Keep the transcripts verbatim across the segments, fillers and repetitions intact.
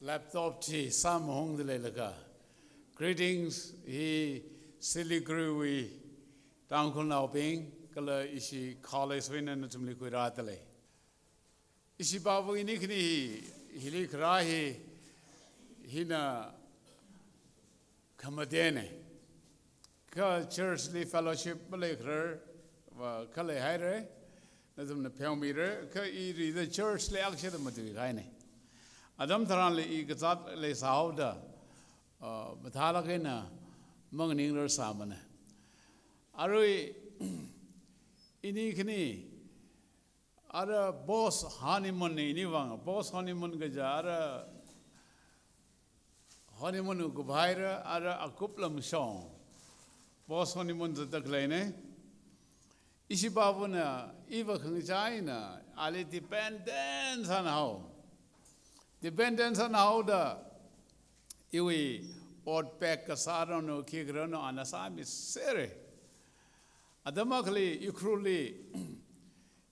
Laptop chi sāmahungda leilaga. Greetings, hi Siliguri wui Tangkhulnaobing, kala ishi college wuina nathumli khuirāda lei. Ishi pāva ini khani hi, hili kharā hi, hina khamatene. Kha church li fellowship maleikharar, va khalei haira, nathumna pheomira, kha i rida church li akshida matuikahaina. Atam tharanli i kazāt leisāhaoda, uh, mathālāk eina manganingrarsāmana. Arui, ini khani, ara post honeymoon ni ini vang, post honeymoon kaja ara honeymoon kuphaira, ara akup lamshong. Post honeymoon zatda khaleina. Ishi pāvana, iva khangachāna, ali dependent sānahao. Dependent sānahaoda, iwui ot pek kasā ranu, khi karanu, ana sāmisera. Atam akhali, Ukhrulli,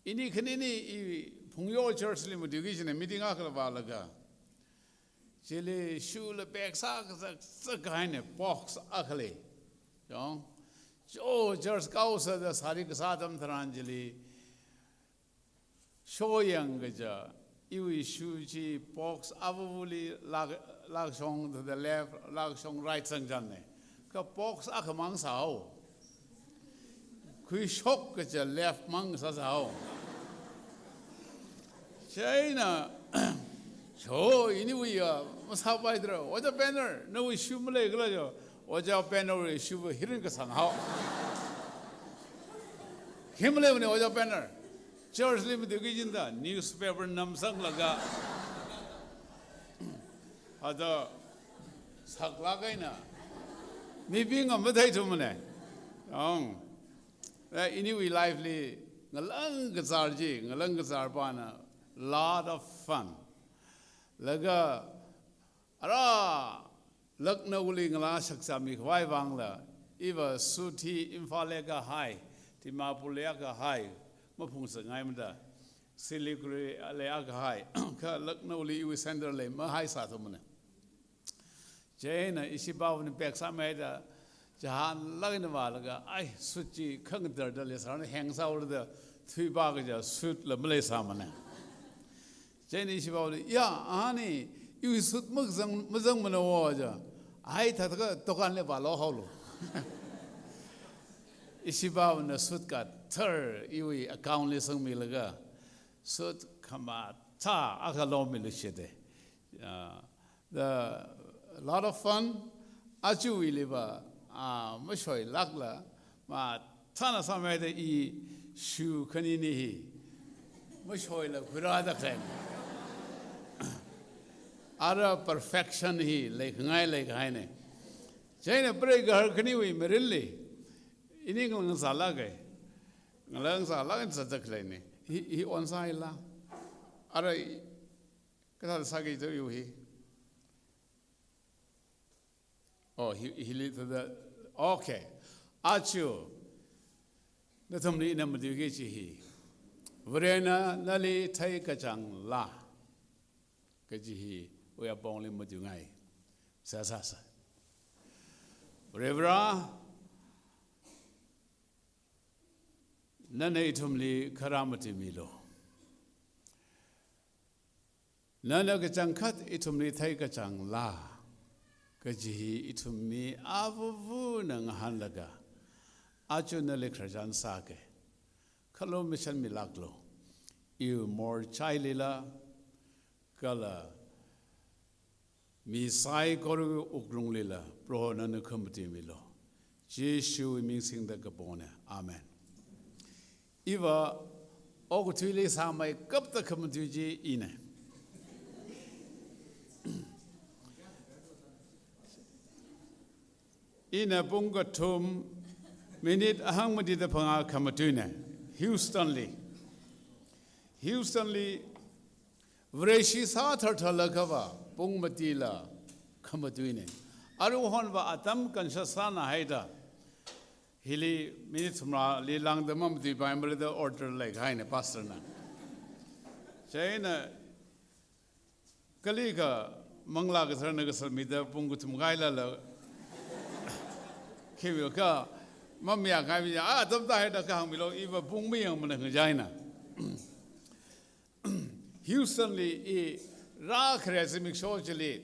ini khanini i Phungyo Church li matuiki kajina meeting akhala vālaga. Chili shoe la pek sā kazak sākahaina box akhali. Yong. Cho church kaosāda sari kasā atam tharan chili. Shoyang kaja, iwui shoe chi box avavali lak, lakshong to the left, lakshong right sangchanna. Kha box akhamang sāhao. Khuishok kaja left mang sāsāhao. Chieina, cho iniwui ya, masāpaidra, Ojā Banner, nawui shoe maleikhala jo, Ojā Banner wui shoe hirin kasanghao. Khi maleimana Ojā Banner. Church li matuiki kajina, newspaper namsanglaga. Aja saklāk eina. Mibing ngam matheithumana. Ong. Eh, iniwui life li ngalang kazār chi, ngalang kazār pana lot of fun. Laga ara Lucknow li ngalā shakzāmi khavai vangla, iva suit hi Imphal li kahai, Dimapur li kahai, maphungsāngaimada, Siliguri li kahai, kha Lucknow li iwui center li mahaisāthumana. Chieina ishi pāvana pek sāmeida, chihānlāk eina vālaga, ai, suit chi khangatar da leisāra, heng sāhaora da, thuipā kaja suit la maleisāmana. Chieina ishi pāvali, ya, ani, iwui suit mazang, mazangmana o ja. Ai, thathaka dukan li vālu haolu. Ishi pāvana suit kathar, iwui account li sangmilaga, suit khamathā akha lomilu shide. Ya, the lot of fun, aja wuiliva, ah, mashoilākla, mathāna sāmeida i shoe khanini hi. Mashoila khuirāda khalei. Ara perfection hi leikhangai leikahaina. Chieina preigaharkhaniwui mirinli. Ini ngalang sālāka. Ngalang sālāk eina zatda khaleina. Hi, hi onsāhaila. Ara i, kathāda sāki to yu hi. Oh, hi, hili thāda. Okay. Aja. Nathumli ina matuiki kaji hi. Varena nali theikachāng laa. Kaji hi, uya pongli matuingai. Sāsāsa. Varivara, nana ithumli kharā matuimilu. Nana kachangkhat ithumli theikachāng laa, kaji hi ithum mi avavana ngahānlaga, aja nali khararchan sāka, khalu mishanmilāklu, iwui morchailila, kala mi saikora wuklunglila, Proho nana khamatuimilu. Jishuwui ming singda kapona. Amen. Iva okathuili sāmeikapta khamatui chi ina. Ina pung kathum minute ahang matida phangā khamatuina. Houston li. Houston li Vareshi sāthartharlakhava, pung matila khamatuina. Aruihonva atam kansha sānahaida. Hili minute thumrāli lāngda mamatuipaimara da order leikahaina pastor na. Chieina kalikha Manglā Katharana kasamida pung kathum kahailala. Khimilu kha, mamayā kahai mi, ah, atam tāhaida kahāngmilu, iva pung mayangmana ngachaina. Houston li i rākhare zimiksho chili.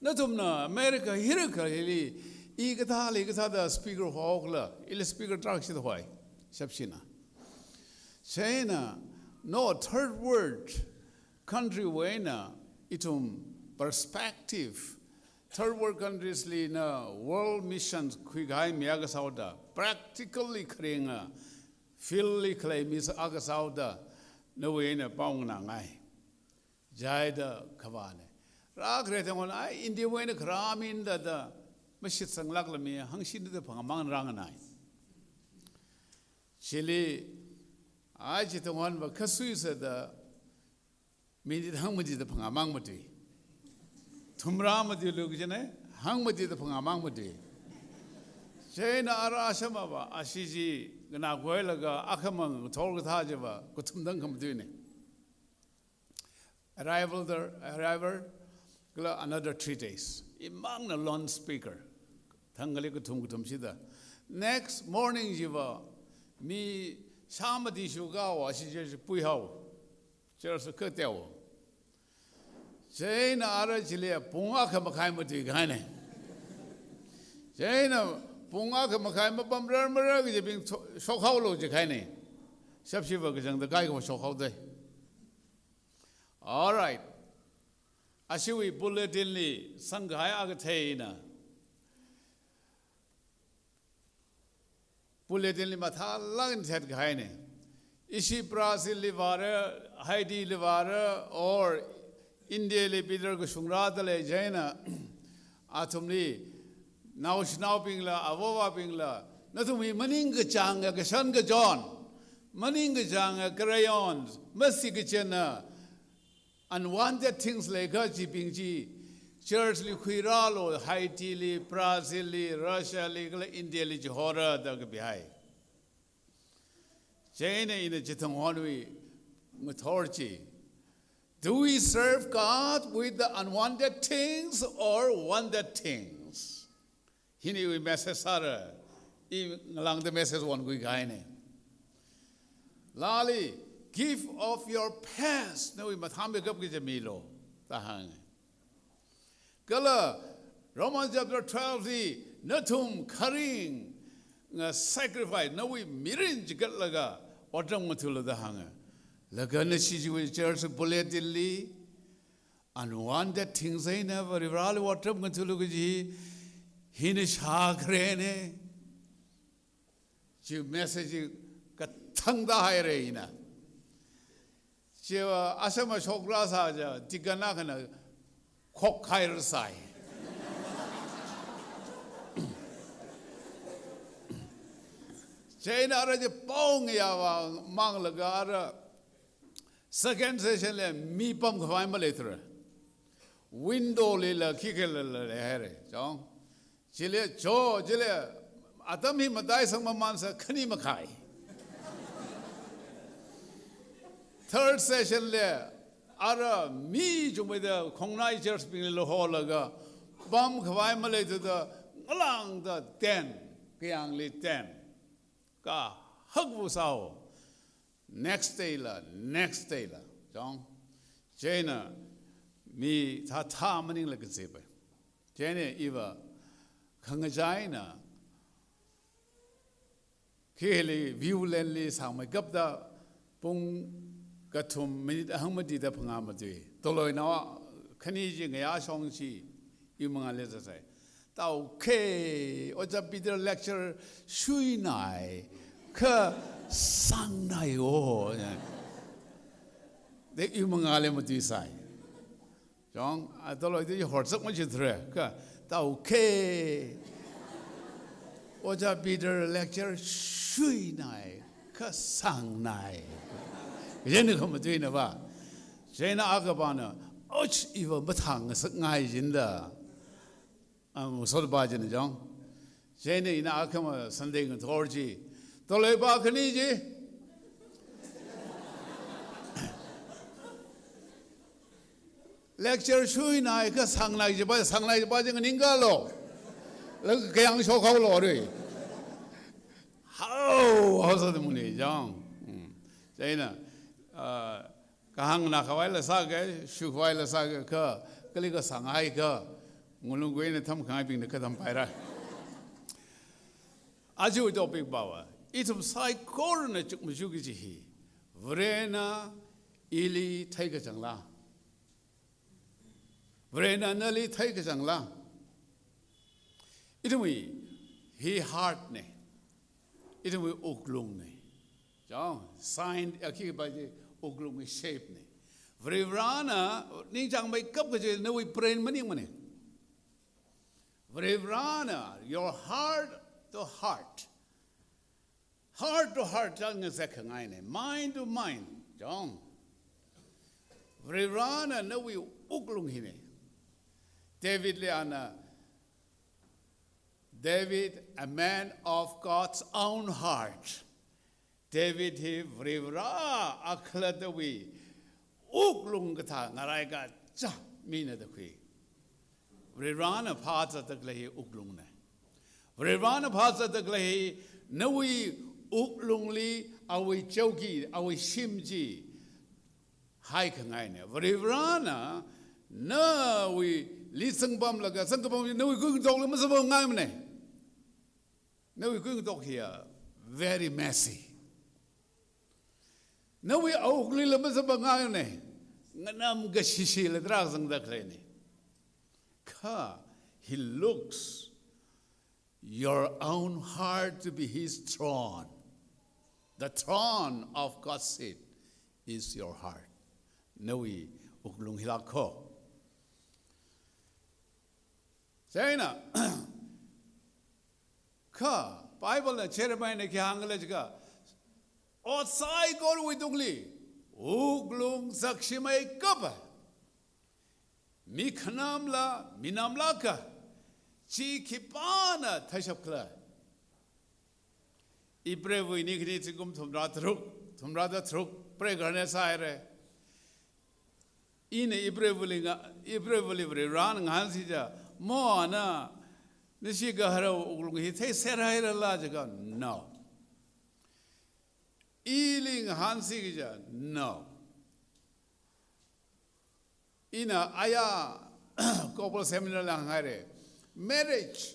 Nathumna America hirakhali, i kathāli kathāda speaker hokla, ila speaker tarākha shida hoi, shapshina. Chieina, no, third world country wui eina, ithum perspective, third world countries lina world missions khuikahai mi akha sāhaoda, practically kharinga, field li khalei mi akha sāhaoda, nawui eina pao nganāngai. Jaida khavāna. Rākhare thang hon, ai, India wui eina kharā mina da, da, mashitsanglākla mi, hangshida phangā mang rānganai. Chili, ai, chithang honva khasuisa da, minute hangmatida phangā mang matui. Thumrā matuilu kajina, hangmatida phangā mang matui. Chieina ara ashamava, ashi chi, nganākhuilaga, akhamang thor kathā chiva, kathum tangkha matuina. Arrival the, arrival, kala another three days. Imangna lone speaker. Thangkhali kathum kathum shida. Next morning chiva, mi shāmati shukhaowa, ashi church puihao. Church kateowa. Chieina ara chili pung akha makhai matuikahaina. Chieina pung akha makhai mapam rarmara kajibing sho-, shokhaolu jikahaina. Shapshiva kachangda kaikha shokhaodai. All right. Ashiwui bulletin li sangkahai akha theina. Bulletin li mathālāk eina thetkahaina. Ishi Brazil li vāra, Haiti li vāra, or India li Peter kashungrāda lei chieina, athumli, naoshinaobingla, avāva̱bingla, nathum hi maningkachānga kashan kachon, maningkachānga karayon, masi kachena, unwanted things leikha chibing chi, church li khuirālu, Haiti li, Brazil li, Russia li, kala India li chihora da kapihai. Chieina ina chithang honwui ngathor chi. Do we serve God with the unwanted things or wanted things? Hina iwui message sāra, i ngalāngda message onkhui kahaina. Lali, give of your best, nawui mathāmeikap kaji milu, da hānga. Kala, Romans chapter twelve li, nathum kharinga sacrifice, nawui mirin chigatlaga, otram ngathālu da hānga. Laga nashi chiwui church bulletin li, unwanted things eina Varivarāli otram ngathālu kaji, hina shākharena. Chi message kathangda haira ina. Chiva asama shokra sāja, deacon akhana khokhaira sai. Chieina ara chi pao ngayāva manglaga ara second session li mi pamkhavai maleithura. Window lila khikhala leihaira. Chong. Chili, cho, chili, atam hi mataisang mamansa khani makhai. Third session li, ara mi chungmeida khongnai church bingli holaga, pamkhavai maleithuda, ngalāngda tent, kayāngli tent. Kahakva sāo. Next day la, next day la. Chong. Chieina mi thāthā maningla kazipai. Chieina iva khangachāna, khili Viewland li sāngmeikapda pung kathum minute hangmatida phangā matui. Toloinao khani chi ngayā shong chi, i mangāli sāsai. Tau khe, Ojā Peter lecture shuinai, kha sāngnai o. De i mangāli matuisai. Chong, a toloi de horsak machithura, kha tau khe. Ojā Peter lecture shuinai, kha sāngnai. Yena khamatuina va. Chieina akhapana, och iva mathāngasakngai jinda. Ang sot ba jin jong. Chieina ina akhama Sunday ngathor chi. Toloi ba khani chi. Lecture shuinai kha sangnai jiba, sangnai jiba jing ningkalo. Laga kayang shokhaolo rui. Hao, hao sāda muni jang. Hmm. Chieina, ah, kahāngna khavaila sāga, shu khavaila sāga, kha, kali kasānghai kha, ngalung kuina thamkhangaibingna kha thampaira. Aja topic pava, ithum saikorana chukmaja kaji hi, Varena ili theikachangla. Varena nali theikachangla. Ithumwui hi heart ne. Ithumwui wuklung ne. Chang, sign, akhi ba ji wuklung shape ne. Varivarana ningchāngmeikap kaji nawui brain maningmane. Varivarana, your heart to heart. Heart to heart chang ngazek khangaine, mind to mind. Chang. Varivarana nawui wuklung hine. Davidli ana, David, a man of God's own heart. David hi Varivara akhalattawui wuklung kathā ngarai kacha mina da khui. Varivarana phāzatda khalei hi wuklung ne. Varivarana phāzatda khalei hi nawui wuklungli awui chauki, awui shim chi haikhangai ne. Varivarana nawuili zangpamlaga, zangkapam nawui kuingatok la mazangpamngaimane. Nawui kuingatok hiya very messy. Nawui awuklila mazangpamngaine. Nganam kashishila tarākha zangda khaleine. Kha, he looks your own heart to be his throne. The throne of God's seat is your heart. Nawui wuklung hila kho. Chieina, kha, Biblena Jeremiahna khi hāngkhala jiakha, ot saikorawui tungli wuklung zakshimeikapa, mi khanamla, minamla kha, chi khipāna theishapkhala. Ipreivawui ning khani zingkum thumrā tharuk, thumrāda tharuk, preigaharnei sāhaire. Ina Ipreivali nga, Ipreivali Varivarana ngahānsi chiakha, mo ana, nashi gaharawui wuklung hi theiserhairala jiakha, no. Ili ngahānsi kaja, no. Ina aya couple seminar la hānghaire. Marriage,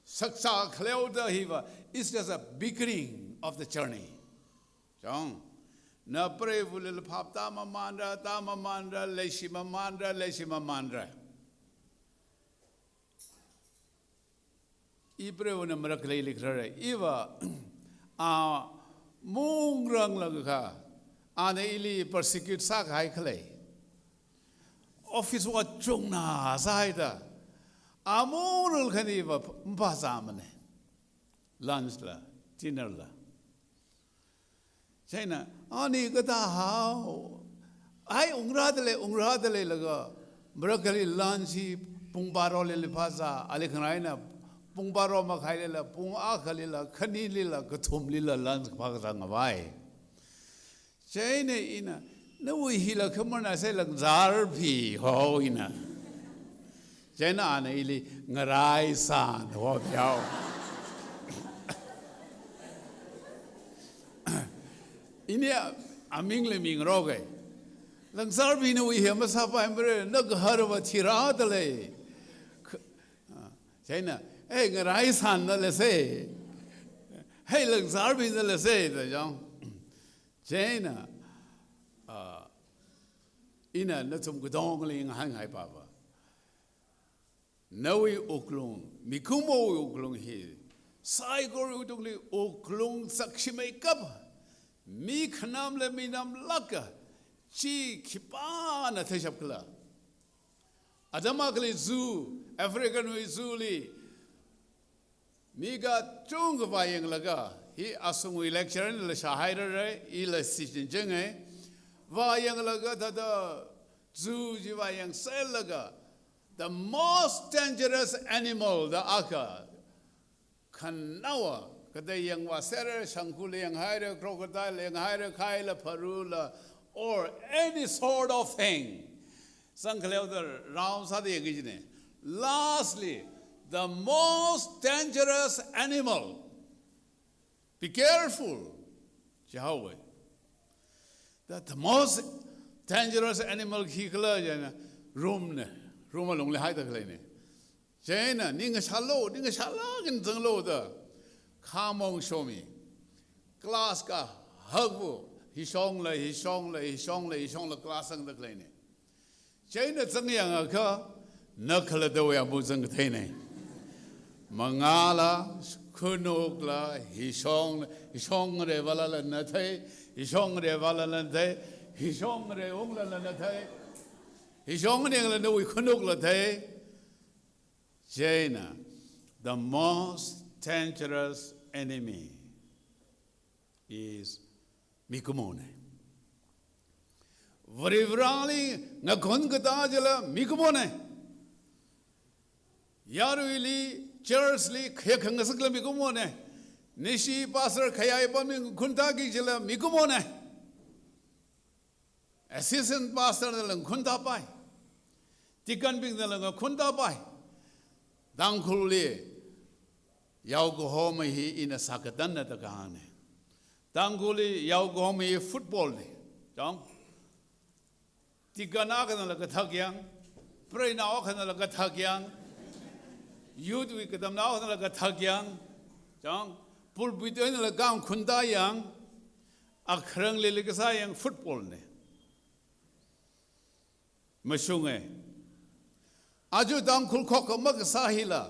saksa khaleoda hiva, is just a beginning of the journey. Chang, na preivali la phap tāmamanra, tāmamanra, leishi mamanra, leishi mamanra. Ipreivana marakli likhrare. Iva, a, mungranglaga kha, ana ili persecute sākahai khalei. Office work chungna sāhaida. A mungrang khani va mpazāmane. Lunch la, dinner la. Chieina, ani kathā hao. Ai, ungrādalei, ungrādaleila, marakli lunch hi pung barolila phāzā, ali khangaina pung baro makhailila, pung akhalila, khanilila, kathumlila lunch phāzā ngavai. Chieina ina, nawui hila khamarna sai langzarphi hao ina. Chieina ana ili ngaraisan hao piao. Ini a, amingla mingaroke. Langzarphi nawui hi masāpaimare, na gaharva thirādalei. Kh-, a, chieina, ei, ngaraisanna lese. Hei, langzarphina lese, da jang. Chieina, a, ina nathum katongali ngahānhai pava. Nawui wuklung, mikumowui wuklung hi, saikorawui tungli wuklung zakshimeikapa, mi khanamla minamlāka, chi khipāna theishapkhala. Atam akhali zoo, African wui zoo li, mi kachungkha vāyanglaga, hi asungwui lecture nila shāhairare, ila shichin chenge. Vāyanglaga thāda zoo chi vāyangserlaga, the most dangerous animal da akha, khanaowa, katei yangvāserra, shangkhula yanghaira, crocodile yanghaira, khaila, pharula, or any sort of thing. Sangkhaleo da round sāda yangki jine. Lastly, the most dangerous animal. Be careful. Jihaowe. The, the most dangerous animal khikhala jina rum ne. Rum alungli haida khalei ne. Chieina, ning sālo, ning sāla kin zanglo da. Khamong shomi. Class kahakvu. Hishongla, hishongla, hishongla, hishongla class sangda khalei ne. Chieina zangyangakha, na khalatawui amu zangkathei ne. Mangāla, khanukla, hishong, hishongre vala la na thei, hishongre vala la na thei, hishongre ungla la na thei, hishong ningla nawui khanukla thei. Chieina, the most dangerous enemy is mikumo ne. Varivarāli ngakhun kata jila mikumo ne. Yaruili, church li, khayā khangasakla mikumo ne. Nishi pastor khayā ipamli ngakhun taki jila mikumo ne. Assistant pastor nala ngakhun tapai. Deacon bing nala ngakhun tapai. Tangkhulli yaokahoma hi ina sākatanna da kahāng ne. Tangkhulli yaokahoma hi football ne. Chong. Deacon akhanala kathak yang. Preinao akhanala kathak yang. Youth wui katamnao akhanala kathak yang. Chong. Pulpit einala kangkhun ta yang. Akharangli kasā yang football ne. Mashunge. Aja Tangkhul khokha makasā hila.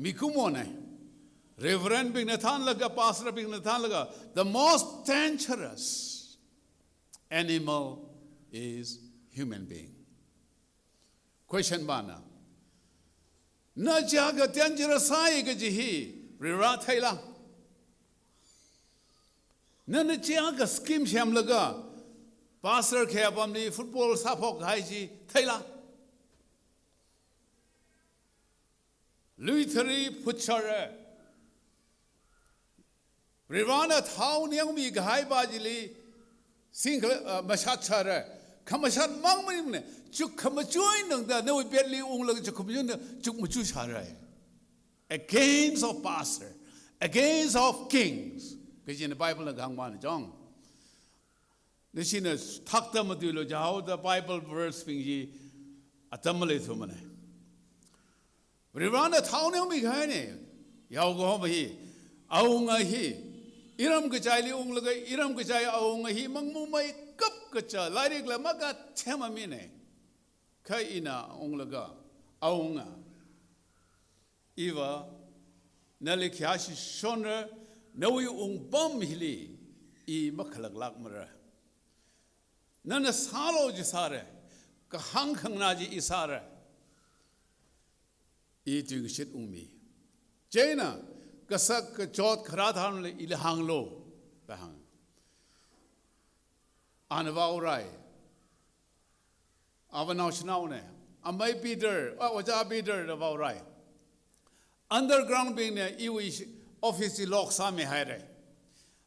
Mikumo ne. Reverend bingna thanlaga, pastor bingna thanlaga. The most dangerous animal is human being. Question bana. Na chiakha dangerous sāi kaji hi, Varivarā theila. Nana chiakha scheme semlaga, pastor khayā pamli football sāphok kahai chi theila. Lui thari phut sāra. Varivarāna thao ningmi kahai pa chili singkhala, uh, mashat sāra. Khamashat mang maningmana, chuk khamachui nangda, nawui petli unglaga chuk khamachui nang, chuk machu sāra. Against of pastor, against of kings. Kajina Bible na kahāng mana chong. Nishina thakta matuilu jihaoda Bible verse bing chi atam maleithumana. Varivarāna thao ningmi kahai ne, yaokahoma hi, awunga hi, iram kachaili unglaga, iram kachai awunga hi, mangmumeikap kacha, lairikla makathema mi ne. Kha ina unglaga, awunga. Iva, nali khayāshi shonra, nawui ungpam hili, i makhalaklak mara. Nana sālo chi sāra, kahāng khanganā chi i sāra. I tuingashit ungmi. Chieina, kasak kachot kharā tharanli ili hānglo, da hāng. Ana vaorai. Ava naoshinao ne. Amei Peter, ah, Ojā Peter da vaorai. Underground bingna iwui office chi lock sāmi haira.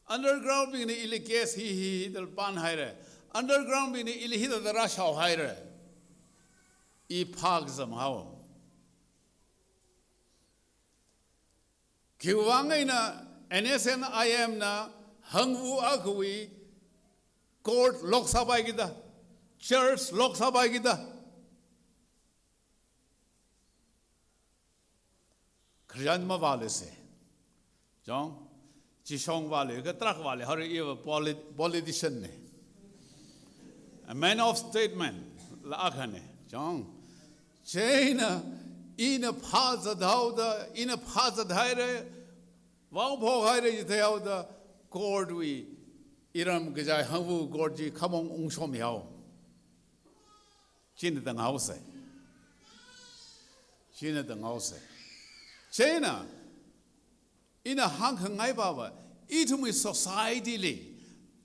Underground bingna ili case hi hi hi dal pan haira. Underground bingna ili hithāda rāshao haira. I phākazam hao. Khiwuivang eina N S N I M na hangvu akhawui court lock sāpai kida, church lock sāpai kida. Christian mavālu se. Chong, chishong vālu, kha truck vālu, hari iva polit-, politician ne. A man of statement, la akha ne. Chong, chieina, ina phāzat haoda, ina phāzat haira, vaophok haira jithei haoda, court wui, iram kachai hangvu court chi khamong ungshomi hao. China tanghaose. China tanghaose. China, ina hāngkhangai pava, ithumwui society li,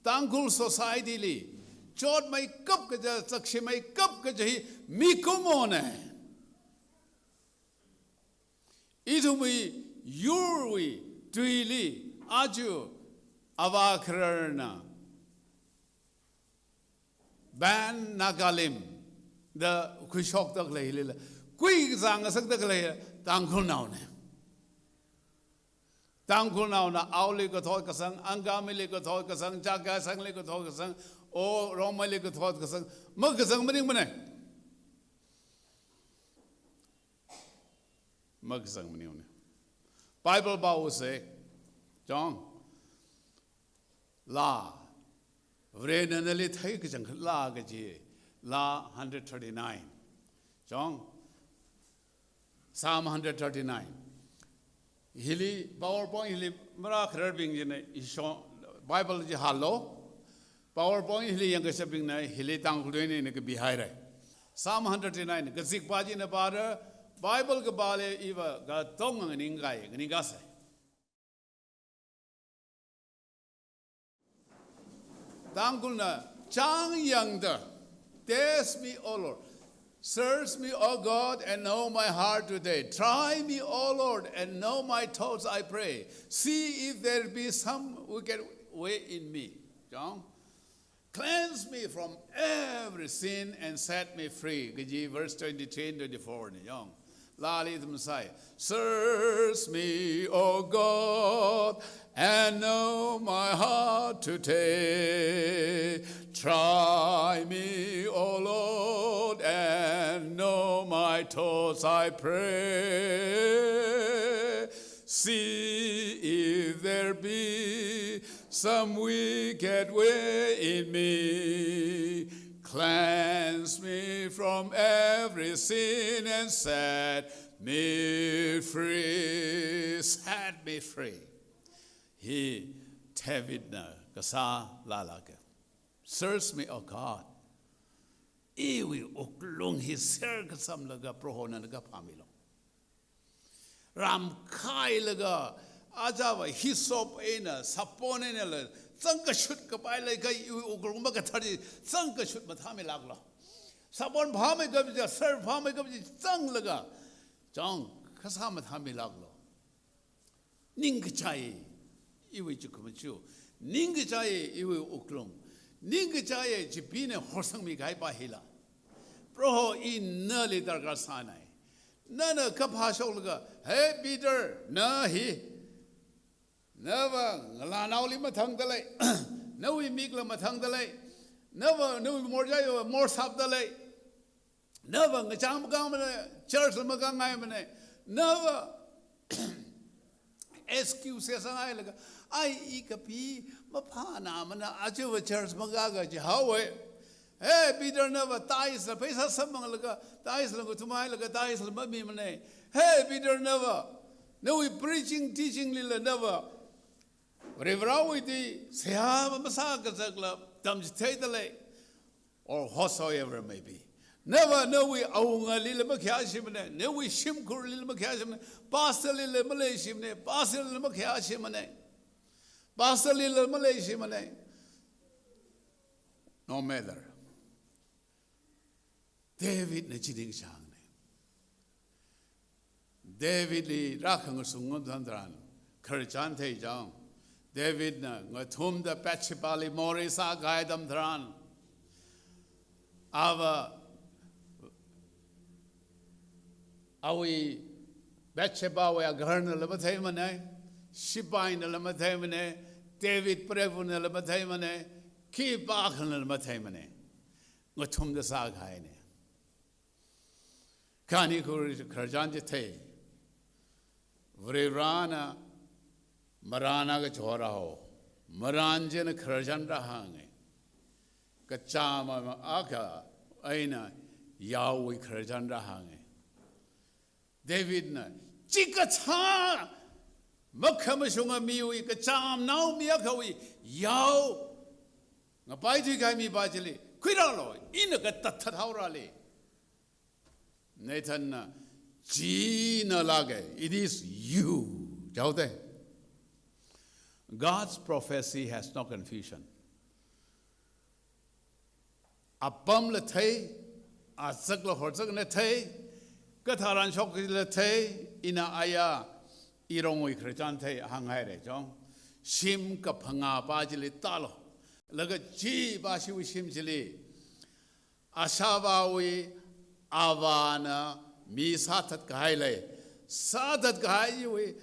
Tangkhul society li, chotmeikap kaja, chakshimeikap kaja hi, mikumo ne. Ithumwui, yurwui, tuili, aja, ava khararna. Ban Nagalim. da khuishokda khalei lila, kuikazang ngasakda khalei Tangkhulnaona. Tangkhulnaona aoli kathot kasang, Angamili kathot kasang, Chakhesangli kathot kasang, o Rongmeili kathot kasang, makasang maningmana. Makasang maningmana. Bible pao se, chong, Laa, Varena nali theikachang laa kaji, Laa hundred thirty-nine. Chong, Psalm hundred thirty-nine. Hili, PowerPoint hili marākhararbing china, isho, Bible chi hānlo. PowerPoint hili yangkashapbingna, hili Tangkhul tuina kapihaira. Psalm hundred thirty-nine, kazikpa china pāra, Bible kapāli iva katonga nganingkai, nganingkasai. Tangkhulna chang yangda, "Test me, O Lord. Search me, O God, and know my heart today. Try me, O Lord, and know my thoughts, I pray. See if there be some wicked way in me." Chong. "Cleanse me from every sin and set me free." Kaji verse twenty-three and twenty-four na yong. Laali ithum sai. "Search me, O God, and know my heart today. Try me, O Lord, and know my thoughts, I pray. See if there be some wicked way in me. Cleanse me from every sin and set me free." Set me free. Hi Davidna kasā laa lāka. "Search me, O God." Iwui wuklung hi ser kasamlaga Prohona nana kaphāmilu. Ramkhailaga, ajava hyssop eina, sapon einala, zangkashut kapai leiakha iwui wuklung makathar chi zangkashut mathāmilāklu. Sapon phāmeikap chi, ser phāmeikap chi zanglaga, chong, kasā mathāmilāklu. Ningkachai, iwui chukmaja. Ningkachai, iwui wuklung. Ningkachai, Chipeena horsangmi kahai pa hila. Proho, ina nali darkar sānai. Nana kaphā shoklaga, "Hey Peter, na hi. Nava ngalānaoli mathangda lei. Nawui mikla mathangda lei. Nava, nawui morjaiva morsapda lei. Nava ngachang makāngmana, church la makāngngaimana. Nava excuse sāngailaga, ai, i kapi maphānāmana, ajava church makāka jihaowa. Hey Peter, nava tithes la pheisā samphanglaga, tithes la ngathumhailaga, tithes la mamimana. Hey Peter, nava, nawui preaching, teaching lila nava Varivarāwui tui seihā masākazakla tamchitheida lei." Or whatsoever may be. Nava nawui awungalila makhayāshimana, nawui shimkhurlila makhayāshimana, pastor lila maleishimana, pastor lila makhayāshimana, pastor lila maleishimana. No matter. Davidna chi ningchāngna. Davidli rākhangasunga atam tharan, khararchan theichang. Davidna ngathumda Bathshebali morei sākahai atam tharan, ava, awui Bathshebawui agahar nala matheimana, sipaina la matheimana, David preivana la matheimana, khipākhana la matheimana. Ngathumda sākahaina. Khani khararchan chi thei. Varivarāna marān akha chihorāhaowa. Marān china khararchan rāhānga. Kachām akha eina yaowui khararchan rāhānga. Davidna, chikathā makhamashunga miwui kachām naomi akhawui yao ngapai thuikahai mipā chili khuirālu, ina katathat haorāli. Nathanna, china lāka, it is you. Jihaoda. God's prophecy has no confusion. Apamla thei, azakla horzakna thei, katharan shokla thei, ina aya, irongwui khararchan thei hānghaira chong. Shim kaphangā pa chili tālu. Laga chi pa shiwui shim chili, ashāvāwui Avāna mi sāthat kahai lei. Sāthat kahaiwui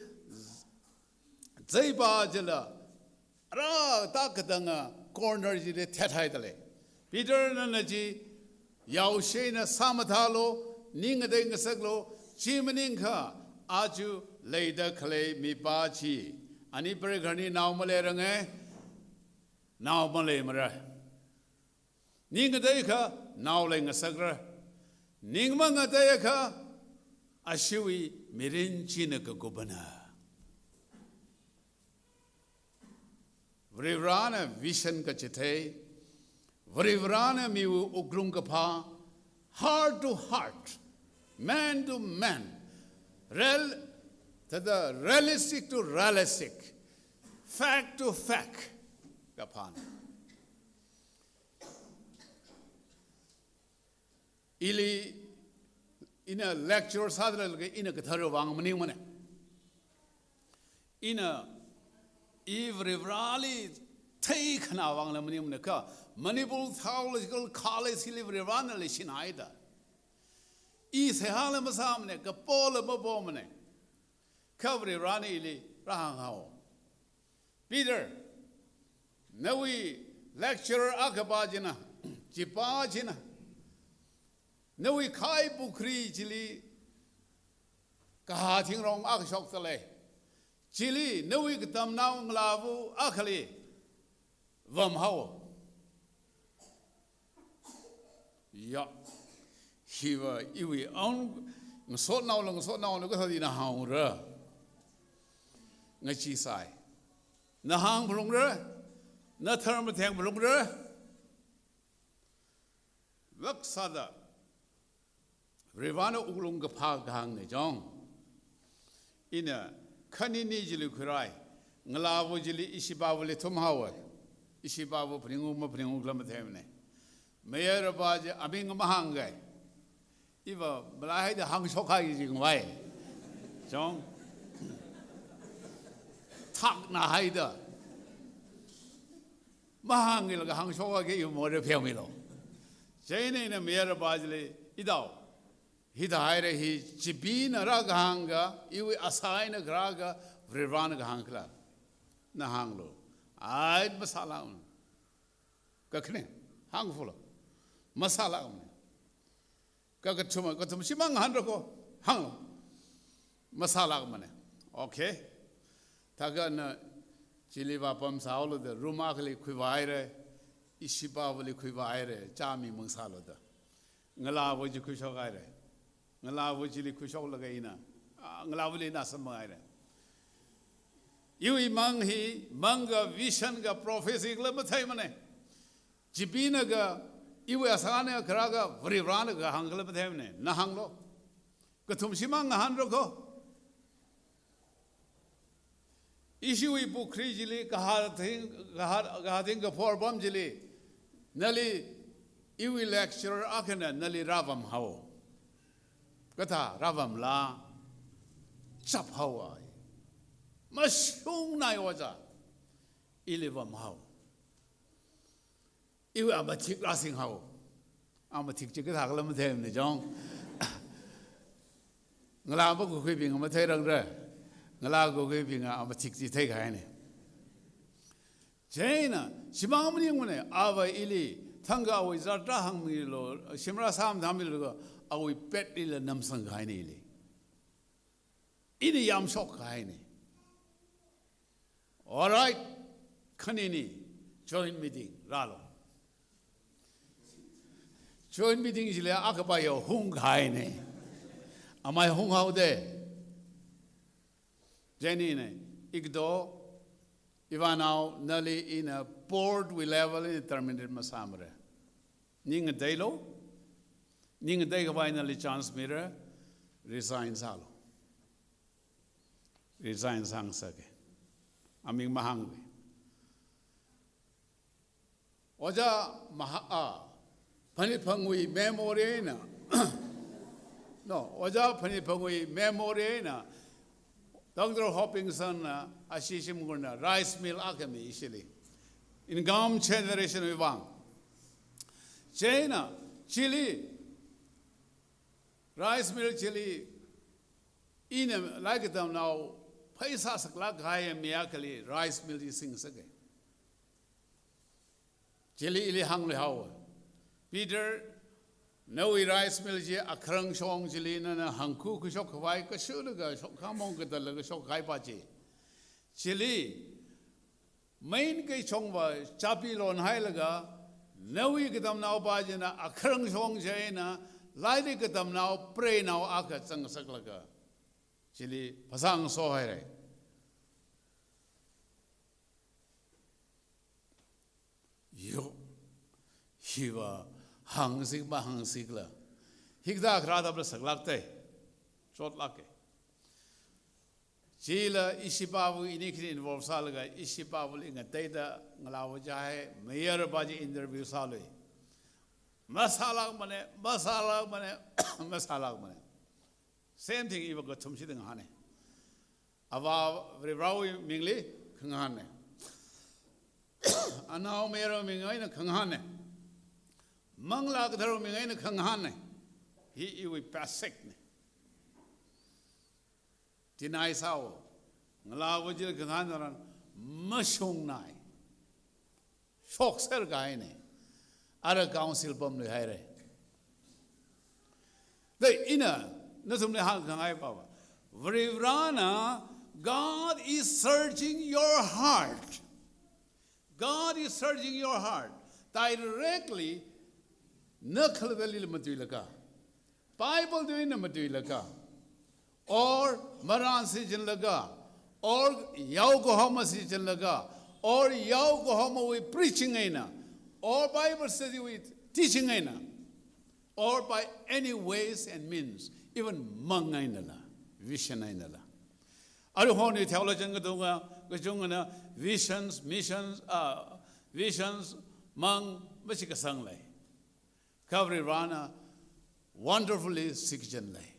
zaipa chila, ara ta katanga corner chili thet haida lei. Peterna chi, yaoshina sāmathālu, ning ngatei ngasaklu, chi maningakha, aja leida khalei mipā chi, ani preikarni nao maleiranga, nao maleimara. Ning ngateikha, nao leingasakra. Ning mangateiakha, ashiwui mirin china kakupana. Varivarana vision kachithei, Varivarana miwui wuklung kaphā, heart to heart, man to man, rel, thāda realistic to realistic, fact to fact, kaphāna. Ili, ina lecture sāda leilaga ina kathara vang maningmana. Ina, i Varivarali theikhanā vangla maningmana kha, Manipur Theological College hili Varivarana leishinhaida. I seihāla masāmana, kapola mapomana. Kha Varivarana ili rāhānghao. Peter, nawui lecturer akhapa china, chipā china, nawui khai pukhri chili kahā thingrong akha shokta lei. Chili nawui katamnao ngalāva akhali vamhao. Ya. Hiva iwui own ngasotnaola ngasotnaona kathāda ina hāngra. Ngachee sai. Na hāngphalungra. Na tharmathengphalungra. Vak sāda. Varivarana wuklung kaphā kahāngna chong. Ina khanini chili khuirai. Ngalāva chili ishipāvali thumhaowa. Ishipāva phaningu maphaningu khala matheimana. Mayarpā chi aming mahāngkai. Iva malaihaida hāngshokhaiki jingvai. Chong. Thakna haida. Mahāngilaga hāngshokhaiki iva mora pheomilu. Chieina ina mayarpā chili itao. Hithāhaira hi chibina rākahāngka, iwui asā eina kharāka, Varivarana kahāng khala. Na hānglu. Ai masālākmana. Kakhane, hāngfulu. Masālākmana. Ka kathuma, kathum shimān ngahānra ko, hānglu. Masālākmana. Okay. Thākha na chili vāpamsālu da, room akhali khuivāhaira, ishipāvali khuivāhaira, chāmimang sālu da. Ngalāva chi khuishokhaira. Ngalāva chili khuishoklaga ina. Ah, ngalāvali ina samphanghaira. Iwui mang hi, mangka vision ka prophecy khala matheimana. Chibinaka, iwui asāna kharāka, Varivarana kahāng khala matheimana. Na hānglu. Kathum shimān ngahānra ko. Ishiwui pukhri chili kahā thing, kahā, kahā thing kaphor pam chili, nali iwui lecturer akhana nali rāvamhao. Kathā rāvamla, chaphaowa. Mashungnai oja, ili vamhao. Iwui amathik rāsinghao. Amathik chi kathā khala matheimana chong. Ngalā makakhuibing matheirangra. Ngalā kakhuibing amathik chi theikahaina. Chieina, shimān maningmana, ava ili, thangkha awui zatda hāngmilu, shimrā sāmathāmilu, awui petlila namsangkahaina ili. Ina yamshokkahaina. Alright, khanini, joint meeting, rālu. Joint meeting chili akhapa yao hungkahaina. Amei hunghaoda. Chieina, ikdo, ivanao, nali ina board wui level eina terminate masāmara. Ning ngateilu, ning ngateikhavai nali chance mira, resign sālu. Resign sāngasaka. Aming mahāngva. Oja Maha, ah, Phanitphangwui memory eina. No, Oja Phanitphangwui memory eina. Doctor Hopkinson na, ashi shimkhurna, rice mill akha mi ishili. Income generation wui vang. Chieina, chili, Rice mill chili, ina lairik katamnao pheisā saklāk kahai mi akhali rice mill chi singsake. Chili ili hāngluihaowa. Peter, nawui rice mill chi akharang shong chili nana hangkhu khuishok khavai kashulaga shok khamong katālaga shok kahai pa chi. Chili, main keichongva chāpi lonhailaga, nawui katamnao pa china akharang shong chieina, lairik katamnao preinao akha zangsaklaga, chili phasā ngasohaira. Yo, hiva hāngsik mahāngsikla, hikathā kharā thapla saklākte, chotlāke. Chila ishipāva ini khin involve sālaga, ishipāvali ngateida ngalāva chihai, mayarva chi interview sālui. Masālākmane, masālākmane, masālākmane. Same thing iva kathum shida ngahāne. Avā Varivarawui mingli khangahāne. Anaomayarwui ming eina khangahāne. Manglā Katharawui ming eina khangahāne. Hi iwui basic ne. Deny sāo. Ngalāva chili khangahān tharan mashungnai. Shokser kahaine. Ara council pamluihaire. Dai ina nathumli hāngkhangai pava, Varivarana, God is searching your heart. God is searching your heart directly, na khalattali matuilaga, Bible tuina matuilaga, or marān shichinlaga, or yao kahoma shichinlaga, or yao kahomawui preaching eina, or Bible study wui teaching eina, or by any ways and means, even mang einala, vision einala. Aruihon theologian katonga, kachungana visions, missions, uh, visions, mang, mashikasang lei. Kha Varivarana wonderfully shikachin lei.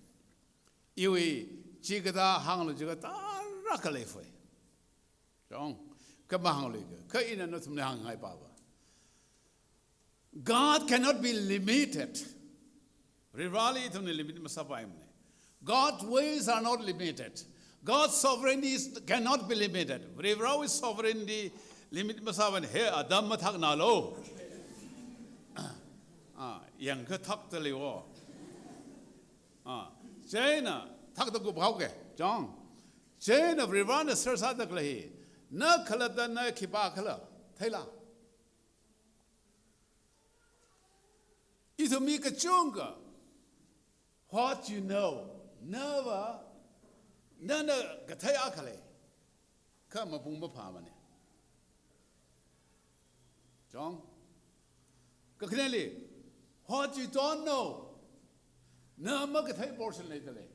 Iwui chikathā hānglu chikathā tarākha leifai. Chong, kha mahāngluika, kha ina nathumli hāngngai pava, God cannot be limited. Varivarali ithumna limit masāpaimane. God's ways are not limited. God's sovereignty is, cannot be limited. Varivarawui sovereignty limit masāpaimane. He Adam mathaknalo. Ah, yangkha thakta leiwo. Ah, chieina thakta kuphaoke. Chong. Chieina Varivarana search sāda khalei hi, na khalatta na khipākhala theila? Ithum mi kachungkha, what you know, nava, nana kathei akha lei, kha mapung maphāmane. Chong. Kakhaneli, what you don't know, na makathei portion leidalei.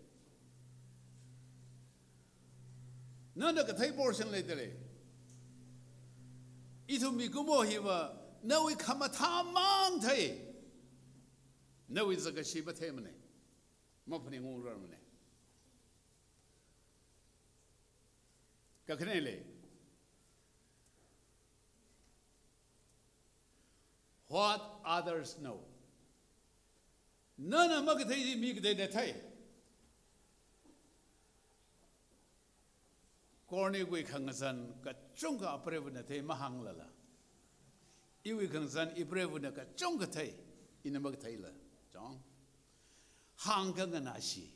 Nana kathei portion leidalei. Ithum mikumo hiva, nawui khamathā mang thei, nawui zakkashi matheimane. Maphaningungrar mane. Kakhaneli, what others know. Nana makathei chi mi kateina thei. Kornikwui khangazan kachungkha apreivana thei mahānglala, iwui khangazan ipreivana kachungkha thei, ina makatheila. Chong. Hāngkhanganā shi.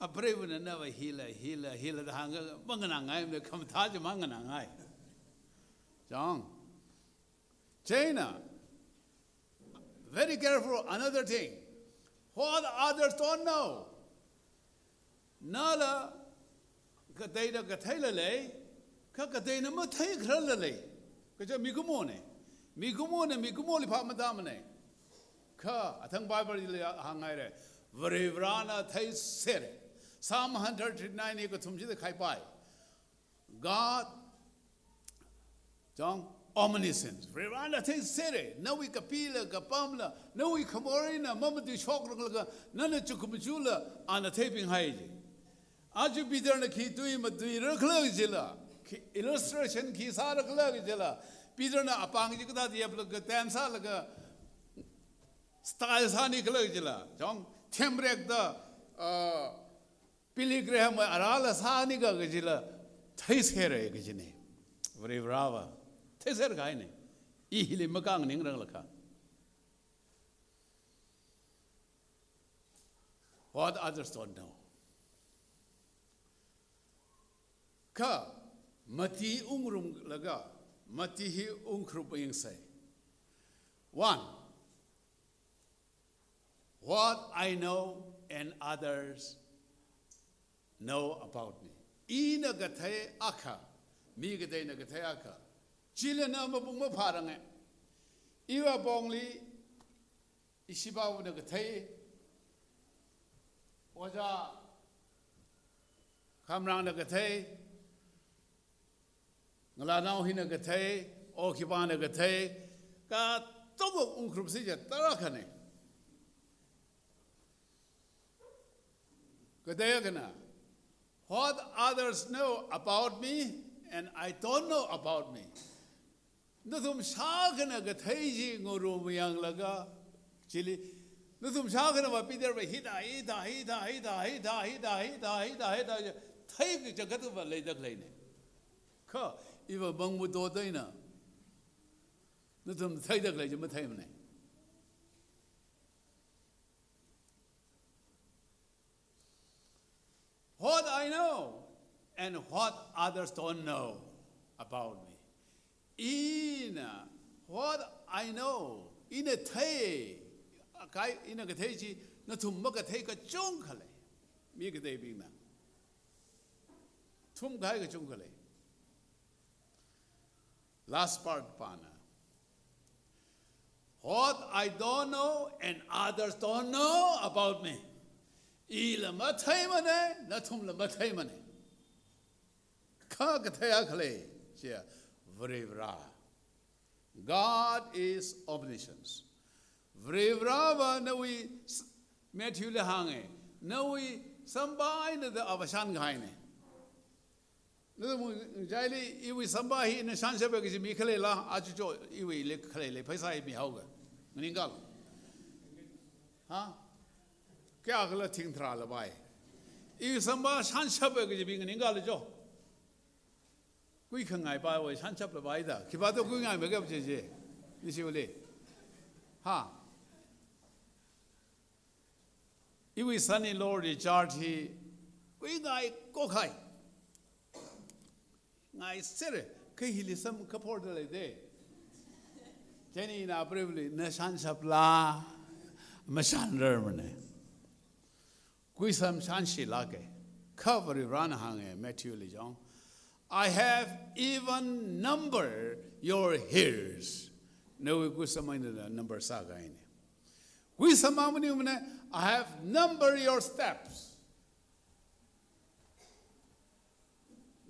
Apreivana nava hila, hila, hila da hāngkha manganāngaimane, khamathā chi manganāngai. Chong. Chieina, very careful, another thing. What others don't know. Nala kateina katheila lei, kha kateina matheikhararla lei. Kaja mikumone. Mikumona mikumoli phā matāmane. Kha athang Bible li hānghaire. Varivarana theisere. Psalm hundred thirty-nine hi kathum chida khaipai. God, chong, omniscience. Varivarana theisere, nawui kapila, kapamla, nawui khamorina mamatuishokranglaga, nana chukhum chula, ana theipinghai ji. Aja Peterna khi tui matuirakhala jila, khi illustration khi sārakhala jila, Peterna apāng chi kathāda yaplaga, ten sālaga, style sānikhala jila, chong, themrekda, uh, Billy Graham wui arāla sānika kajila theiserra kajina. Varivarava theiserkahaina. I hili makānganingrang lakha. What others don't know. Kha, mati ungrumlaga, mati hi ungkrup yangsa. One, what I know and others know about me. Ina kathei akha, mi kateina kathei akha, chila na mapung mapharanga. Iwui apongli, ishibana kathei, Ojā Khamrangna kathei, ngalānao hina kathei, okhipana kathei, katonga ungkrupsi chi tarakhana. Kateakhana, what others know about me and I don't know about me. Nathum shākhana kathei chi ngarum yanglaga, chili, nathum shākhanava Peter va hithā, hithā, hithā, theikachangkhat va leida khaleina. Kha, iva mangmudo daina, nathum theida khalei chi matheimana. What I know and what others don't know about me. Ina, what I know, ina thei, kai, ina kathei chi, nathum makathei kachungkha lei. Mi kateibingna thumkahai kachungkha lei. Last part pana. What I don't know and others don't know about me. Ila matheimana, nathumla matheimana. Kha kathei akha lei, chiya, Varivara. God is omniscience. Varivarava nawui s-, Matthew li hānga, nawui samphang eina da ava shānkahaina. Nathum ngachaili iwui samphang hi ina shānshapa kaji mi khaleila, aja cho iwuili khaleila pheisā hi mihaoga. Nganingkala. Ha? Kayākhala thingtharāla pai. Iwui samphang shānshapa kaji mi nganingkala cho. Kuikhangai paiwui shānshapla paida. Khipāda kuingai makap jeje. Nishiwuili. Ha? Iwui son-in-law Richard hi kuingai kokhai. Ngai sere, kha hili sam kaphorda leida. Chieina ina apreivali, na shānshapla, mashānrarmana. Kuisam shānshilāka. Kha Varivarana hānga, Matthew li jong, "I have even numbered your hairs." Nawui kuisam eina number sākahaina. Kuisam mang maningmana, "I have numbered your steps."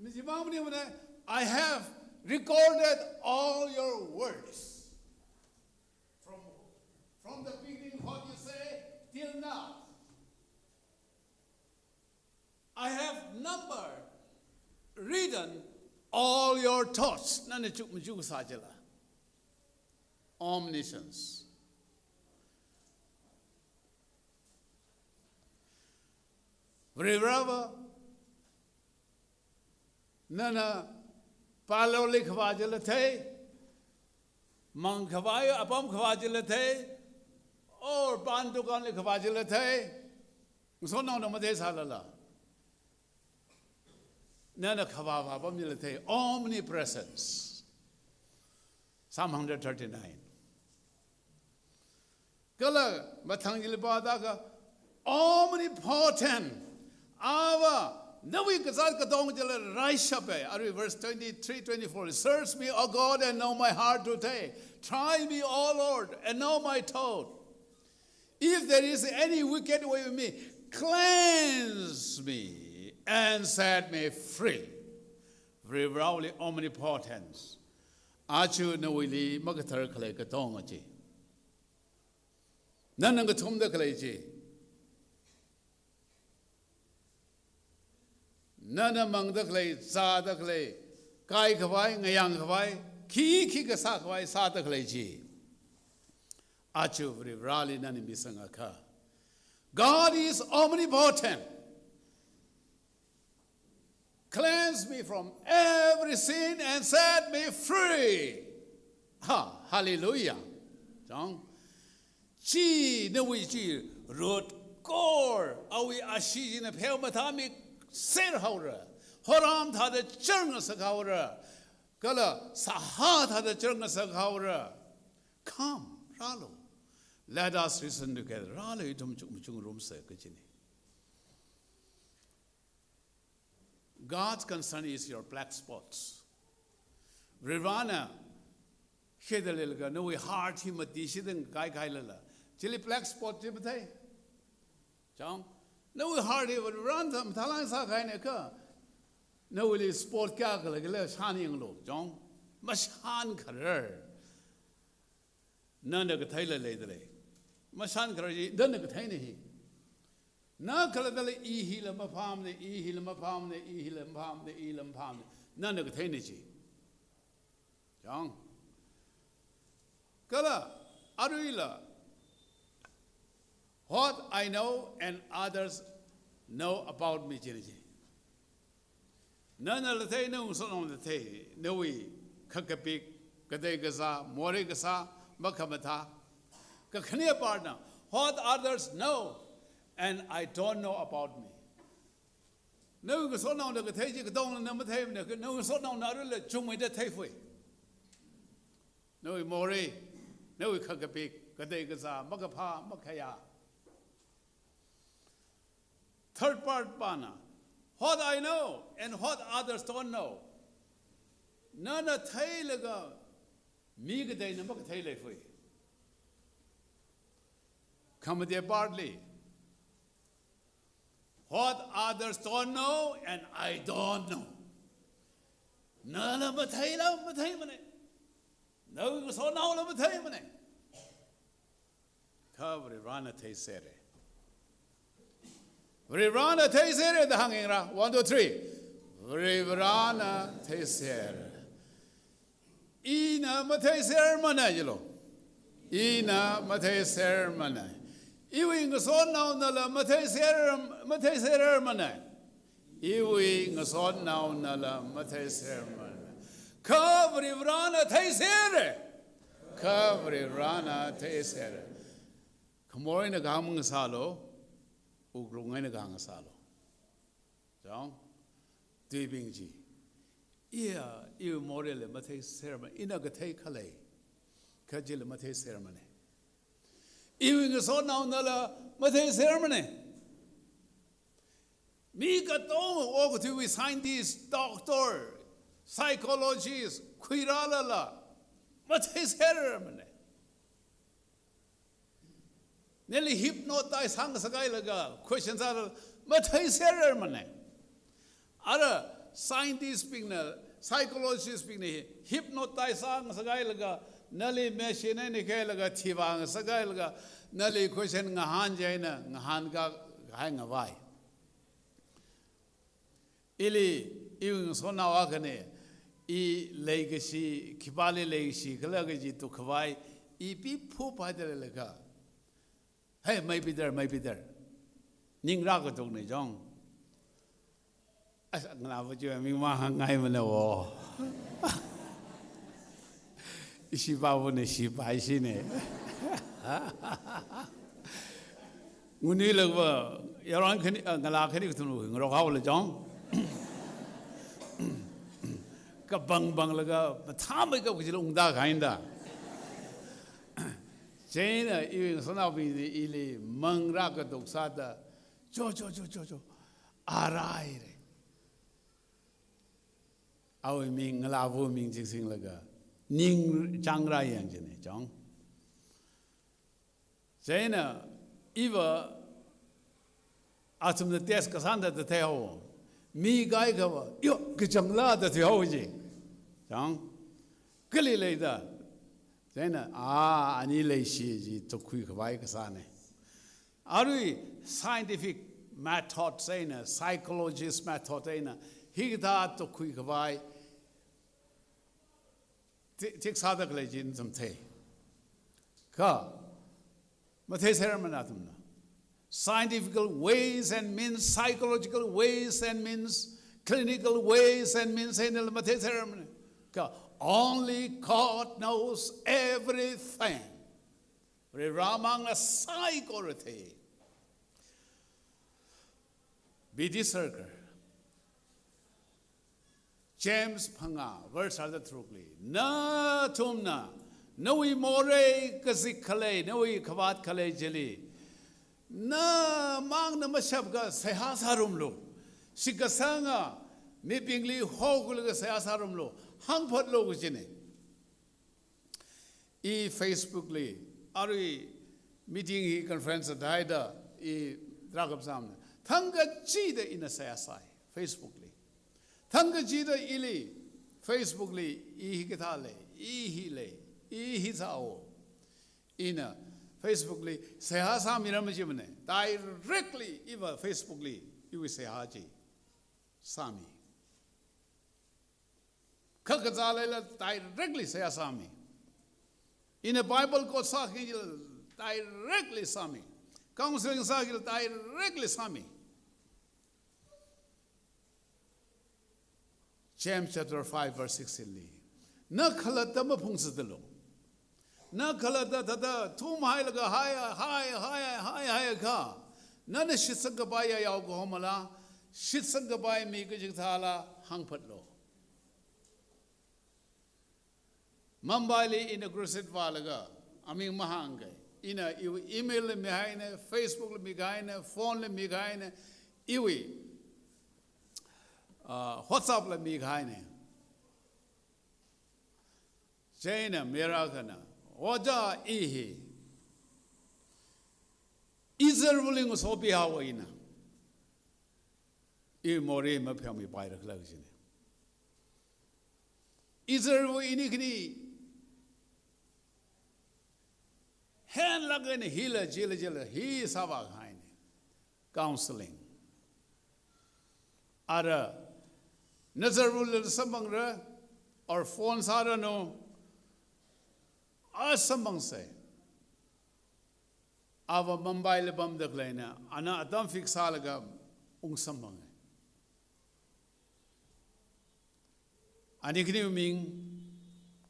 Maji mang maningmana, "I have recorded all your words. From, from the beginning, what you say, till now. I have numbered, written all your thoughts." Nana chukmajā kasā chila. Omniscience. Varivarava, nana pāloli khavā chila thei, mang khavai, apam khavā chila thei, or pān dukanli khavā chila thei, ngasotnaona matheisālala, nana khavāvā apam chila thei, omnipresence. Psalm hundred thirty-nine. Kala mathang chili pāda kha, omnipotent. Ava, nawui kazāt katonga chila raishapa. Arui verse twenty-three, twenty-four. "Search me, O God, and know my heart today. Try me, O Lord, and know my thought. If there is any wicked way in me, cleanse me and set me free." Varivarawuili omnipotence. Aja nawuili makathar khalei katonga chi. Nana ngathumda khalei chi. Nana mangda khalei, zāda khalei, kai khavai, ngayang khavai, khi khikha sākhavai sāda khalei chi. Aja Varivarali nana misangakha, God is omnipotent. Cleanse me from every sin and set me free. Ha, hallelujah. Chang. Chi, nawui chi, root core, awui ashee china pheomathāmiser haora. Horam thāda cherngasak haora. Kala sāhā thāda cherngasak haora. Come, rālu. Let us reason together. Rālu ithum chung, chungrumsa kachina. God's concern is your black spots. Varivarana khedalilga, nawui heart hi mati shidang kaikai lala. Chili black spot chi mathei. Chang, nawui heart hi Varivarana mathālāk sākahaina kha, nawuili spot kayākha leikhala shānyanglu. Chang, mashānkharar. Nana katheila leidalei. Mashānkharar chi, nana katheina hi. Na khalattali i hila maphāmana, i hila maphāmana, i hila maphāmana, i hila maphāmana. Nana katheina chi. Chang. Kala, aruila, what I know and others know about me china chi. Nana lathei, nawui ngasotnaona lathei, nawui khakapik, katei kazā, morei kasā, makhamathā. Kakhane partna, what others know and I don't know about me. Nawui ngasotnaona kathei chi katongna matheimana, nawui ngasotnaona aruila chungmeida theifui. Nawui morei, nawui khakapik, katei kazā, makaphā, makhayā. Third part pana, what I know and what others don't know. Nana theilaga mi kateina makathei leifui. Khamate partli, what others don't know and I don't know. Nala matheila matheimana. Nawui ngasotnaola matheimana. Kha Varivarana theisera. Varivarana theisera da hāngyingra. One, two, three. Varivarana theisera. Ina matheisermana jilu. Ina matheisermana. Iwui ngasotnaonala matheiser, matheisermana. Iwui ngasotnaonala matheisermana. Kha Varivarana theisera. Kha Varivarana theisera. Khamor eina kahāng mangasālu, wuklung eina kahāng sālu. Chang, tuibing chi. Iya, iwui moreila matheiserma, ina kathei khalei. Kha chila matheisermana. Iwui ngasotnaonala matheisermana. Mi katonga okathuiwui scientist, doctor, psychologist, khuirālala, matheisermana. Nali hypnotize hāngsakhailaga, question sālala, matheisermana. Ara scientist bingna, psychologist bingna hypnotize hāngsakhailaga, nali machine eina khailaga, thivāngasakhailaga, nali question ngahān chieina, ngahānkahai ngavai. Ili, iwui ngasotnao akhana, i leikashi, khipāli leikashi khala kaji tukkhavai, i piphup haida leilakha. Hey, maybe there, maybe there. Ning rākatukna chang. As ngalāva chi ming mahāngngaimana wo. Ishi pāvana ishi pā ishina. Ngunui lakva, yaron khani, ah, ngalā khani kathum ngarok haola chang. Kabangbanglaga, mathāmeikap kachila ungda kahaina da. Chieina iwui ngasotnaobingna ili mang rākatuk sāda, cho, cho, cho, cho, cho, a rāhaira. Awui ming, ngalāva ming chingsinglaga, ning chāngrā yang chieina, chang. Chieina, iva, athumna test kasāna da theihaowa. Mi kaikhava, yo, kachangla da theihaowa ji. Chang, kali leida. Chieina, a, ani leishi ji tukkhuikhavai kasāna. Arui scientific method eina, psychologist method eina, hikathā tukkhuikhavai, thi-, thik sāda khalei chi nathum thei. Kha, matheisermana athumna. scientifical ways and means, psychological ways and means, clinical ways and means, eina mathei tharamne. Ka, only God knows everything. Varivarāmangna saikora thei. Bidi sarkar. James phangā, verse tharāda tharukli, nathumna nawui morei kazik khalei, nawui khavāt khalei chili, namangna mashapka seihā sārumlu. Shitkasanga mibingli hokhuilaga seihā sārumlu. Hāngphatlu kajine. I Facebook li, arui meeting hi conference thāhaida i drakhap samna. Thangkachida ina seihā sāi Facebook li. Thangkachida ili Facebook li i hikathā lei, i hi lei, i hithāo. Ina Facebook li seihā sāmiram jimane. Directly iva Facebook li iwui seihā chi sāmi. Kha kazā leila directly seihā sāmi. Ina Bible quote sākila directly sāmi. Counseling sākila directly sāmi. James chapter five verse sixteen li, na khalatta maphungzatdalu. Na khalatta thāda thumhailaga hai, hai, hai, hai, haiakha, nana shitsang kapai yayao kahomala, shitsang kapai mi kachikathāla hāngphatlu. Mumbai li ina crusade vālaga, aming mahāngkai. Ina iwui email li mihaine, Facebook li mikahaine, phone li mikahaine, iwui, ah, WhatsApp li mikahaine. Chieina mayara akhana, ojā, i hi Israelwuili ngasopihaowa ina. Iwui morei mapheomipaira khala kajine. Israelwui ini khani henlāk eina hila, chila, chila, hi sāvākahaine. Counseling. Ara, Nazarethli samphangra, or phone sāranu, a samphangsa. Ava Mumbai li pamda khaleina, ana atam fix sālaga ungsamphanga. Ani khaniwui ming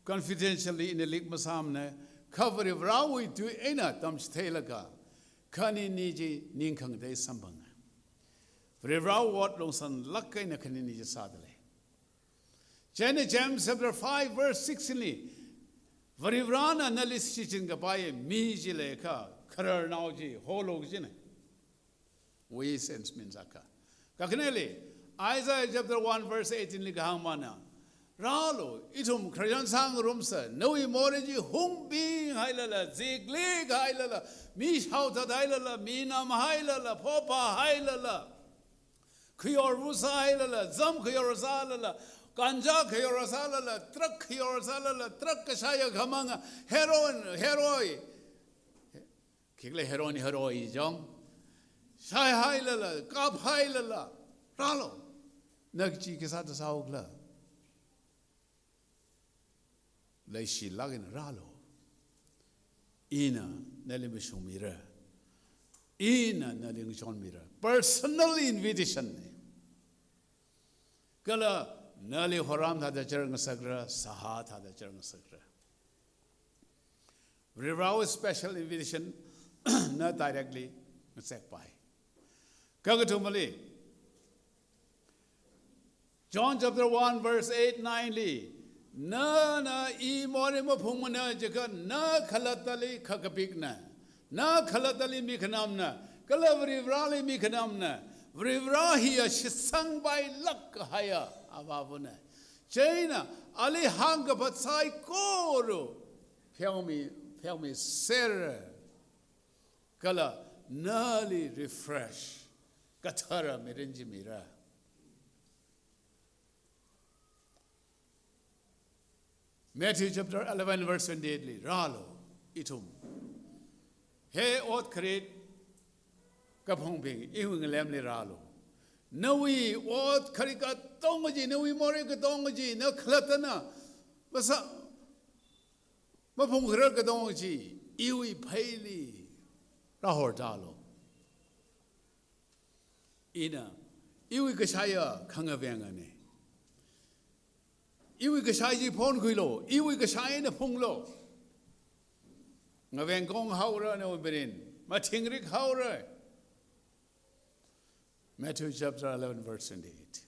confidentially ina leak masāmana, kha Varivarāwui tui eina tamchitheilaga, khanini chi ningkhangatei samphanga. Varivarāwui ot longsanlāk eina khanini chi sādalei. Chieina James chapter five verse six li, Varivarāna nali shichin kapai mi chi leiakha, khararnao chi holu kajina. Ways and means akha. Kakhaneli, Isaiah chapter one verse eighteen li kahāng mana, rālu, ithum khararchan sāngarumsa, nawui morei chi hungbinghailala, ziklikhailala, mi shaothathailala, mi namhailala, phopahailala, khayorvu sāhailala, zam khayor sālala, ganja khayor sālala, drug khayor sālala, drug kashaya khamanga, heroin, heroi. Khikhala heroin, heroi jong. Shaihailala, kaphailala, rālu. Na kachi kasā thāsāhaokhala. Leishilāk eina rālu. Ina nali mashungmira. Ina nali ngachonmira. Personal invitation ne. Kala nali horam thāda char ngasakra, sahā thāda char ngasakra. Varivarāwui special invitation na directly ngazekpai. Kakathumali, John chapter one verse eight, nine li, nana i morei maphungmana jiakha na khalattali kha kapikna, na khalattali mi khanamna, kala Varivarāli mi khanamna, Varivarā hiya shitsangpailāk kahaiya Avāvana. Chieina ali hāngkaphat saikora pheomi, pheomisera. Kala nali refresh, kathara mirin chi mira. Matthew chapter eleven verse twenty-eight li, rālu, ithum. He ot kharit kaphungbing, iwui ngalemli rālu. Nawui ot kharit katonga chi, nawui morei katonga chi, na khalattana masā, maphungkharar katonga chi, iwui pheili rāhortālu. Ina, iwui kashaiya khangavengana. Iwui kashai chi phonkhuilu, iwui kashaina phunglu. Ngaveng kong haora nawui mirin, mathingrik haora. Matthew chapter eleven, verse twenty-eight.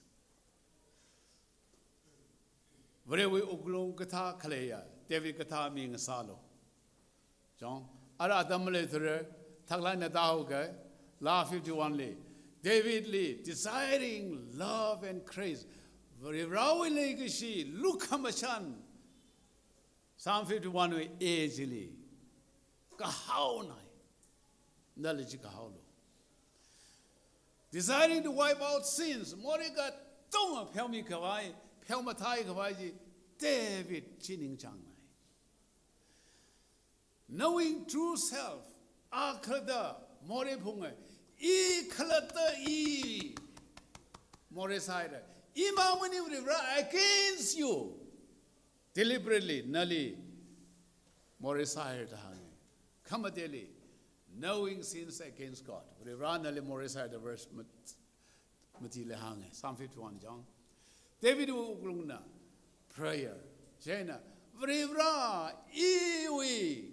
Varewui wuklung kathā khaleiya, David kathā mi ngasālu. Chong, ara atam maleithura, thaklāk eina tāhao kha, Laa fifty-one li. David li, desiring love and grace. Varivarāwui leikashi, lukhamashan. Psalm fifty-one wui A chili. Kahaonai. Nali chi kahaolu. Desiring to wipe out sins. Morei katonga pheomi khavai, pheomathai khavai chi David chi ningchāngnai. Knowing true self, a khalatta morei phunga, i khalatta i morei sāhaira. Imang maningmana, against you. Deliberately, nali morei sāhaira da hānga. Khamateli, knowing sins against God. Varivarā nali morei sāhaira da verse mat-, matili hānga. Psalm fifty-one chong. David wuklungna prayer. Chieina, Varivarā iwui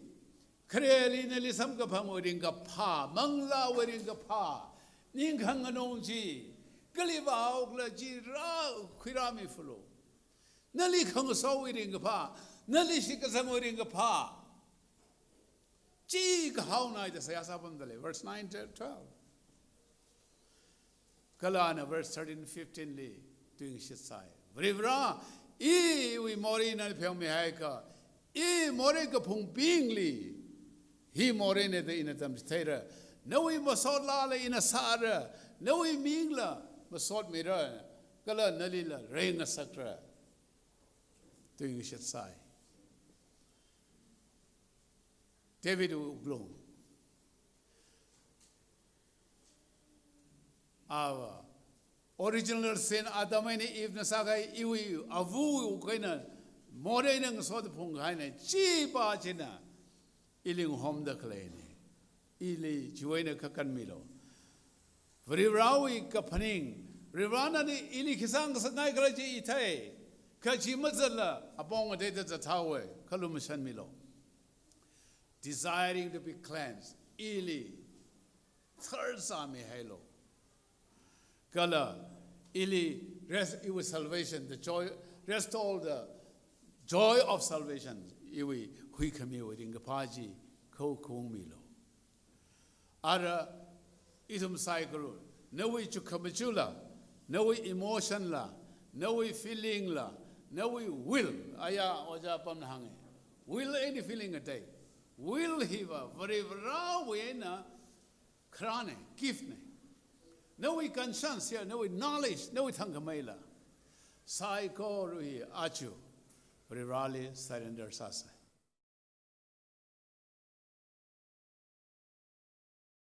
khareli nali samkaphangwui ringkaphā, manglāwui ringkaphā, ningkhang nganong chi, kali vāhaokhala chi rā khuirāmi phulu. Nali khangasowui ringkaphā, nali shitkasangwui ringkaphā. Chi kahaonai da seihā sāpamda lei. Verse nine to twelve. Kala ana verse thirteen, fifteen li tuingashit sāi. Varivarā, iwui morei nali pheomihaiakha, i morei kaphungbingli hi moreina da ina tamchitheira. Nawui masot laala ina sāra, nawui mingla masotmira, kala nalila reingasakra. Tuingashit sāi. David wuklung. Ava original sin Adam eina Eve na sākahai, iwui avawui wukkhaina, moreina ngasot phungkahaina, chi pa china ili ngahomda khaleina. Ili chiwui eina kakanmilu. Varivarāwui kaphaning, Varivarāna ili khi sāngasakngaikhala chi i thei, kha chi mazatla apong ateida zathaowa, kha lumashanmilu. Desiring to be cleansed, ili tharsāmihailu. Kala ili rest, iwui salvation, the joy, restore the joy of salvation, iwui huikhamiwui ringkaphā chi khokhaungmilu. Ara ithum saikora, nawui chukhamachula, nawui emotion la, nawui feeling la, nawui will, aya ojā pamna hānga. Will eina feeling atei. Will hiva Varivarāwui eina kharāna, gift na. Nawui conscience ya, nawui knowledge, nawui thangkhameila, saikora hi aja Varivarāli surrender sāsa.